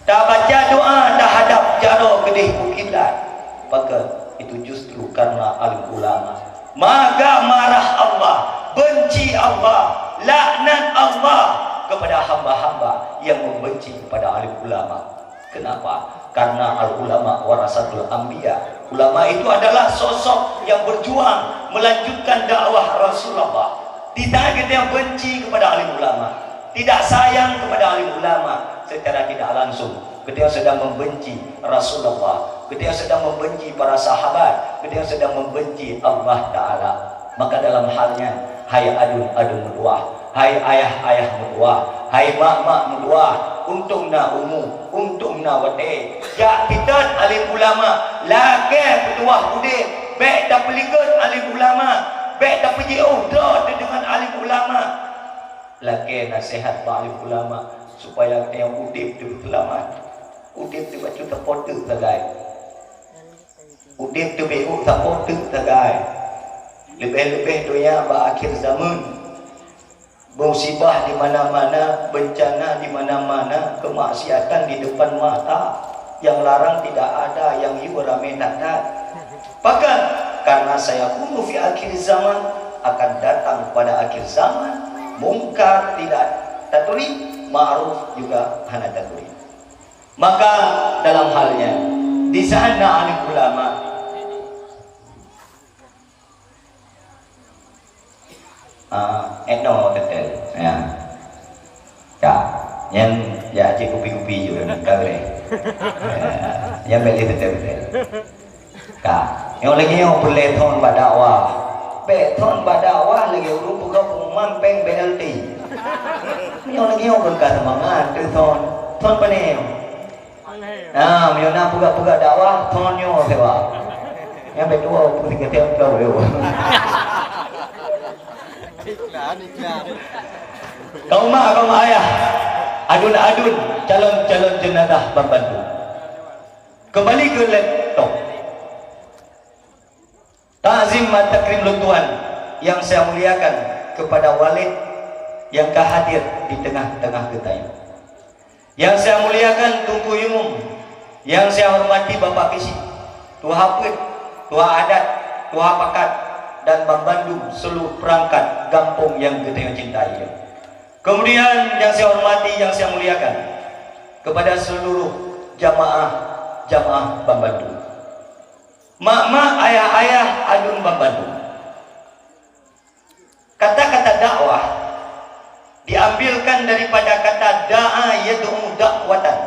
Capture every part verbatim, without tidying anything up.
Tabaca doa tahadap jaroe keudeh u kiblat. Pakon? Itu justru karena alim ulama. Maka marah Allah, benci Allah, laknat Allah kepada hamba-hamba yang membenci kepada alim ulama. Kenapa? Karena al-ulama warasatul anbiya. Ulama itu adalah sosok yang berjuang melanjutkan dakwah Rasulullah. Di saat kita benci kepada alim ulama, tidak sayang kepada alim ulama, secara tidak langsung kita sedang membenci Rasulullah, kita sedang membenci para sahabat, kita sedang membenci Allah Ta'ala. Maka dalam hal nyan, hai aduen-aduen meutuah, hai ayah-ayah meutuah, hai mak-mak meutuah, untông na umu, untông na watée, jak titot alim ulama, lakée peutuwah udeb, bék tapeulikot alim ulama, bék tapeujiôh droe teuh deungon alim ulama. Lakée naseuhat bak alim ulama, supaya geutanyoe udeb teuh seulamat. Udeb teuh bacut sapoe teuk sagai. Udeb teuh béuk sapoe teuk sagai. Leubeh-leubeh donya bak akhir zaman. Musibah di mana-mana, bencana di mana-mana, kemaksiatan di depan mata. Yang larang tidak ada, yang yue ramé that-that. Pakon? Karena sayakunu fi akhir zaman, akan datang pada akhir zaman, mungkar tidak taturi, ma'ruf juga hana taturi. Maka dalam hal nyan, di saat na alim ulama, ah, eno tetel, ya. Ka, nyan ya cit kupi-kupi ju, ka beureh. Ya, nyan bék lé tetel-tetel. Ka, nyoe lagée nyoe peureulée thon bak dakwah. Bék thon bak dakwah lagée ureuëng peugah pengumuman péng penalti. Nyoe lagée nyoe kon ka seumangat teuh thon. Thon pane nyoe? Nah, meunyoe na peugah-peugah dakwah, thon nyoe sewa. Nyang bak dua puluh tiga tahun kau lewat. Iklan, iklan. Kaum mak, kaum ayah, aduen-aduen, calon-calon jenazah Bang Bandu. Kembali ke laptop. Takzim dan takrim lôn tuan yang saya muliakan kepada Walid yang ka hadir di tengah-tengah geutanyoe. Yang saya muliakan Teungku Imum, yang saya hormati Bapak Kisi, Tuha Peuet, Tuha Adat, Tuha Pakat, dan banmandum seluruh perangkat gampông yang geutanyoe cintai. Kemudian yang saya hormati, yang saya muliakan kepada seluruh jamaah-jamaah banmandum. Mak-mak, ayah-ayah, aduen banmandum. Kata-kata dakwah diambilkan daripada kata da'a yad'u da'watan.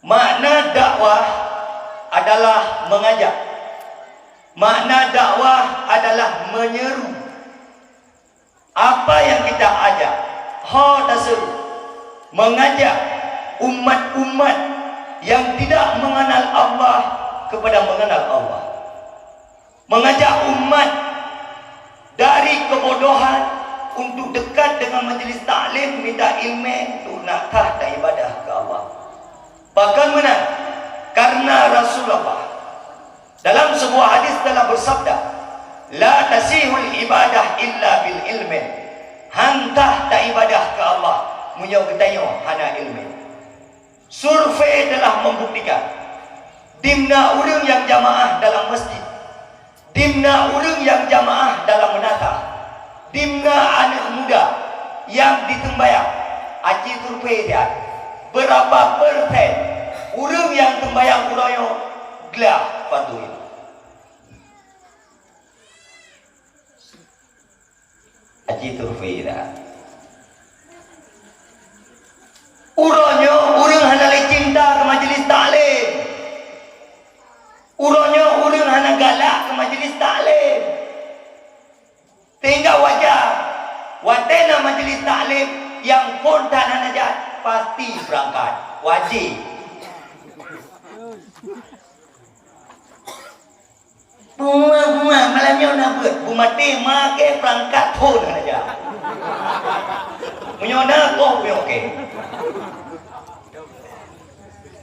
Makna dakwah adalah mengajak. Makna dakwah adalah menyeru. Apa yang kita ajak? Ho taseru. Mengajak umat-umat yang tidak mengenal Allah kepada mengenal Allah. Mengajak umat dari kebodohan untuk dekat dengan majlis taklim, minta ilmu, untuk nak tah taibadah ke Allah. Pakon meunan? Karena Rasulullah dalam sebuah hadis telah bersabda, "La tasihul ibadah illa bil ilmi." Han tah taibadah ke Allah meunyoe geutanyoe hana ilmu. Survei telah membuktikan, dimna ureuëng nyang jamaah dalam masjid, dimna ureuëng nyang jamaah dalam meunasah, dimna aneuëk muda nyang jiseumbayang, aci survei siat, beurapa persen ureuëng nyang seumbayang uroe nyoe glah fardhu ain. Aci survei dah. Uroe nyoe ureuëng hana lé cinta keu majlis taklim. Uroe nyoe ureuëng hana galak keu majlis taklim. Sehingga wajar, watée na majlis taklim nyang phon that hana jak, pasti beurangkat. Wajéb. Bunga-bunga malam nyoe na beuet, beumaté makai peurangkat phon hana jak. Meunyoe na, koh meunyoe oke.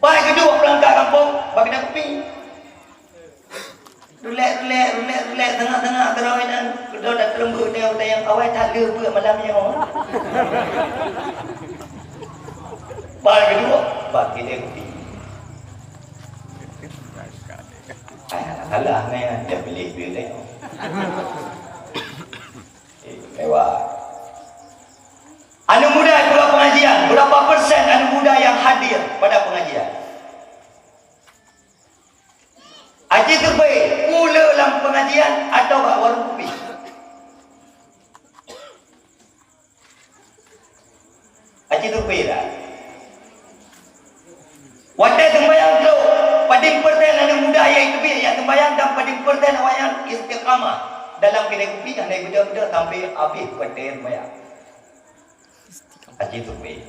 Pai geuduek peurangkat gampông, bak keunan kupi. Rulek-rulek, rulek-rulek, tengah-tengah terawih nan, keudroe dan teureumbeuek tengah tayang awai that le beuet malam nyoe. Bak keudua, bak kidai kupi. Ai, alah, nyan, dia beli duit dia. Eh, mewah. Aneuk muda ikut pengajian, berapa persen aneuk muda yang hadir pada pengajian? Aci survei, pula lam pengajian atau bak warung kopi? Aci survei dah. Watèe sembahyang trok, padum persen aneuk muda nyang teubiet nyang sembahyang dan padum persen awaknyan istiqamah dalam keuneuk kupi hana beudôh-beudôh sampai habéh watèe sembahyang. Aci survei.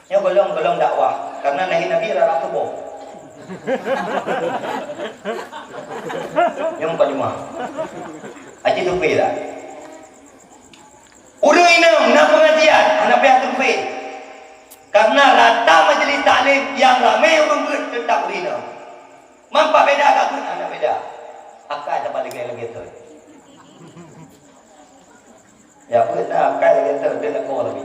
Nyoe golom-golom dakwah, karena lahé Nabi rara tuboh. Nyoe mukadimah. Aci survei lah. Ureueng inong na pengajian, hana payah survei. Karena rata majelis taklim nyang ramé ureueng beuet teutap ureueng inong. Man pat beda agak beuet, hana beda. Akai saban lagèe-lagèe thon. Ya, beuet na, akai lagèe thon, dia lakoe lagi.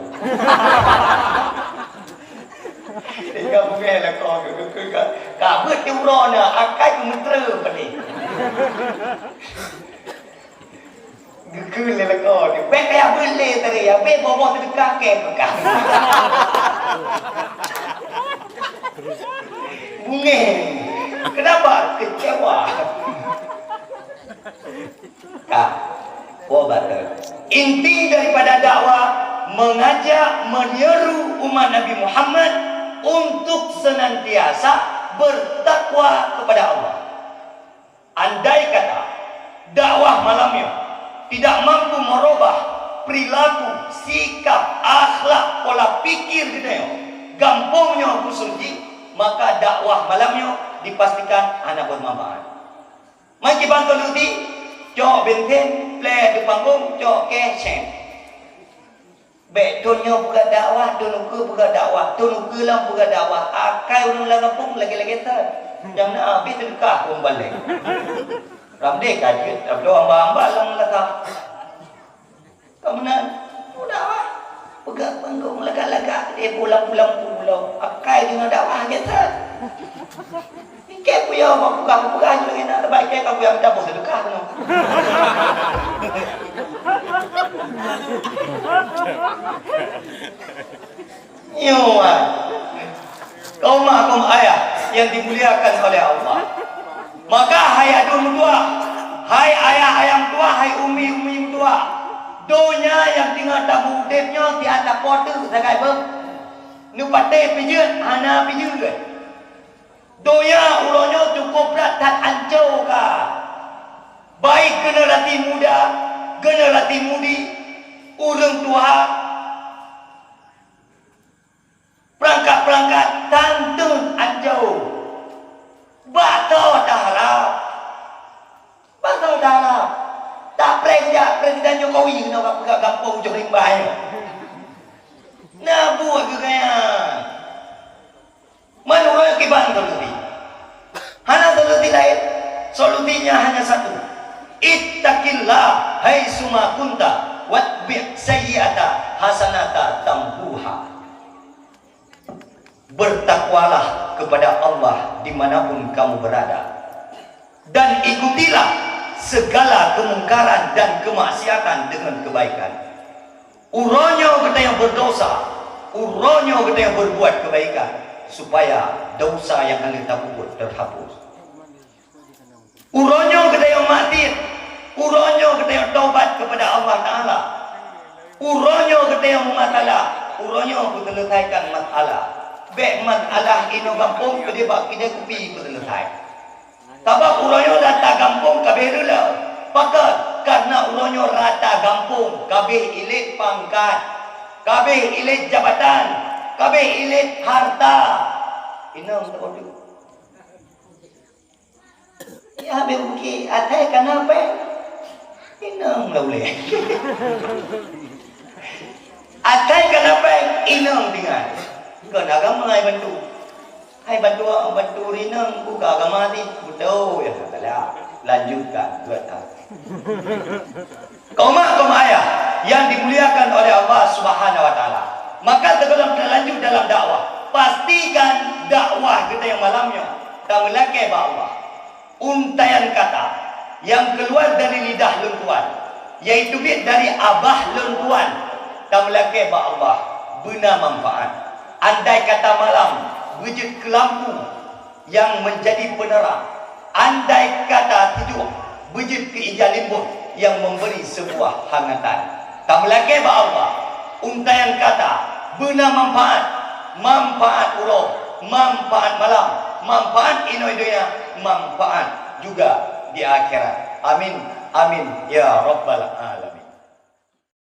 Tinggai bungéh lakoe, ka, ka beuet di uroe na, akai geumeuteureu padé. Geukheun lé lakoe, bèk kaya beuet lé tadi, ya, bèk boh-boh seudeukah kèe peugah. Bungéh. Kenapa? Kecewa. Ka. Boh bateue. Inti daripada dakwah mengajak, menyeru umat Nabi Muhammad untuk senantiasa bertakwa kepada Allah. Andai kata dakwah malam nyoe tidak mampu merubah perilaku, sikap, akhlak, pola pikir geutanyoe, gampông nyoe khusos jih, maka dakwah malam nyoe dipastikan hana bermanfaat. Meukiban solusi, cok bensin, plè di panggong, cok kèe, seng. Bèk thon nyoe peugah dakwah, thon ukeue peugah dakwah, thon ukeue lom peugah dakwah. Akai ureueng lam gampông lagèe-lagèe that. Nyang na habéh seudeukah ureueng balèe. Ramdeh ka jeuet, tabloe hamba-hamba lam laka. Ka meunan, peugah dakwah. Peugah panggong lagak-lagak, eh, pulang-pulang pulo. Akai deungon dakwah lagèe that. Ikei peue nyang peugah-peugah nyoe lagèe na, teuma ikei ka peue nyang meutabôh seudeukah keunoe. Nyoe, kaum mak, kaum ayah yang dimuliakan oleh Allah. Maka hai aduen meutuah, hai ayah-ayah meutuah, hai umi-umi meutuah, donya nyang teungoh taudép nyoe siat lakoe teuk sagai beuh. Neupatéh pijeuet hana pijeuet. Donya uroe nyoe cukup brat that ancô ka. Baik generasi muda, generasi mudi, ureueng tuha, peurangkat-peurangkat tanteun ancô. Bak soe taharab? Bak soe taharab? Tapreh jak Presiden Jokowi keunoe ka peugah gampông Johor Rimba nyoe. Na buet keu gaya. Meunoe kiban solusi. Hana solusi laén. Solusinya hanya satu. Ittaqillah haitsuma kunta watbi' sayyi'ata hasanata tamhuha. Bertakwalah kepada Allah dimanapun kamu berada, dan ikutilah segala kemungkaran dan kemaksiatan dengan kebaikan. Uroe nyoe geutanyoe berdosa, uroe nyoe geutanyoe berbuat kebaikan, supaya dosa nyang hana tapeubuet terhapus. Uroe nyoe geutanyoe maksiet, uroe nyoe geutanyoe tobat kepada Allah Taala. Uroe nyoe geutanyoe meumasalah, uroe nyoe peuseuleusaikan masalah. Bèk masalah inoe gampông keudeh bak kidai kupi peuseuleusai. Sabab uroe nyoe rata gampông ka abéh reuloh. Pakon? Karena uroe nyoe rata gampông ka abéh ilét pangkat, ka abéh ilét jabatan, ka abéh ilét harta. Inong teuh. Ya, abéh bukét, asai ka na péng, inong lah ulèe. Asai ka na péng, inong tinggai. Kon agama hai bantu. Hai bantu, bantu inong buka agama teuh, beutôi, ya, salah. Lanjutkan, buat tahu. Kaum mak, kaum ayah yang dimuliakan oleh Allah Subhanahu wa Taala, maka sebelum terlanjur dalam dakwah, Kan dakwah geutanyoe malam nyoe, tameulakée bak Allah. Untaian kata nyang keuluwa dari lidah lôn tuan, yaitu biet dari abah lôn tuan, tameulakée bak Allah beuna manfaat. Andai kata malam beujeuet keu lampu nyang meunjadi peuneurang, andai kata tujoh beujeuet keu ija limbot nyang memberi sebuah hangatan. Tameulakée bak Allah, untaian kata beuna manfaat, manfaat uroe, manfaat malam, manfaat inoe donya, manfaat juga di akhirat. Amin, amin, ya rabbal alamin.